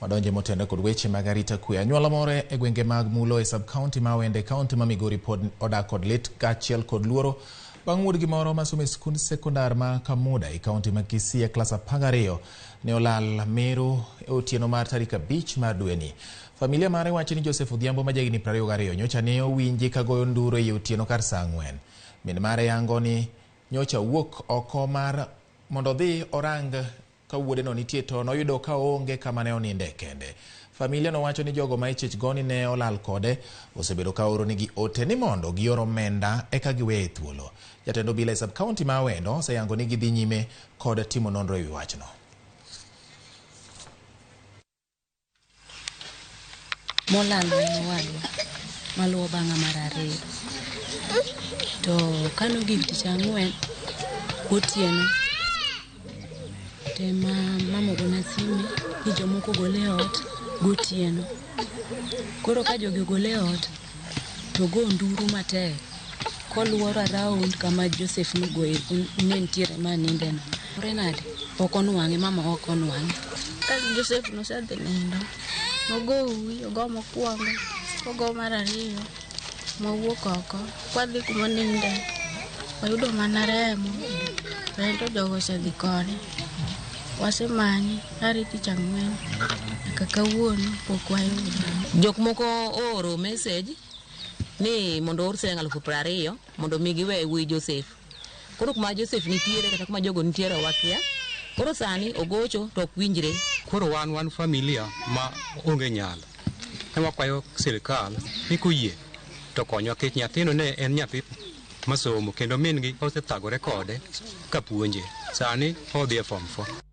Wadonje motende kod weche mag arita kwe. Anyuola moro e gwenge mag Mulo e sub-county ma Awendo e kaunti ma Migori pod odak kod lit kaachiel kod luoro bang' wuodgi moro masomo e skund sekondar ma Kamuda e kaunti ma Kisii e klas 12 ne olal Meru e otieno mar tarik 5 mar dweni. Familia mare wacho ni Joseph Odhiambo ma jahigni 22 nyocha ne owinji ka goyo nduru ei otieno kar saa 4. Min mare yango ni nyocha owuok oko mar mondo odhi orang ka wuodeno nitie to noyudo ka oonge kama ne oninde kende. Familia nowacho ni jogo ma ichich go ni ne olal kode osebedo ka oronegi ote ni mondo gior omenda eka giweye thuolo. Jatend obila e sub-county ma Awendo oseyango ni gidhi nyime kod timo nonro ewi wachno. Molal en owadwa maluwo bang'a mar ariyo. To kane ogik tich ang'wen gotieno, to ema mama ogona sime ni jomoko ogole e ot gotieno. Koro ka jogi ogole e ot, to ogo nduru matek koluoro around kama Joseph nogoye ne nitiere ma nindeno. Nade? Ok onwang'e, mama ok onwang'e. Ka Joseph nosedhi nindo, nogo uwi, ogo mokwongo, ogo mar ariyo, mwawuok oko, kwadhi kumoninde, wayudo mana remo, to jogo osedhi kode. Wasemanye are tich ang'wen nyaka kawuono pok wayude. Jok moko ooro message ni mondo oor siling 20,000 mondo mi giwe wuoyi Joseph. Koro kuma Joseph nitiere kata kuma jogo nitiere wakia. Koro sani ogocho to ok winjre. Koro wan familia ma onge nyalo. Ne wakwayo sirikal ni koyie to konywa nikech nyathino ne en nyathi masomo kendo min gi osethagore kode ka puonje. Sani odhi e form 4.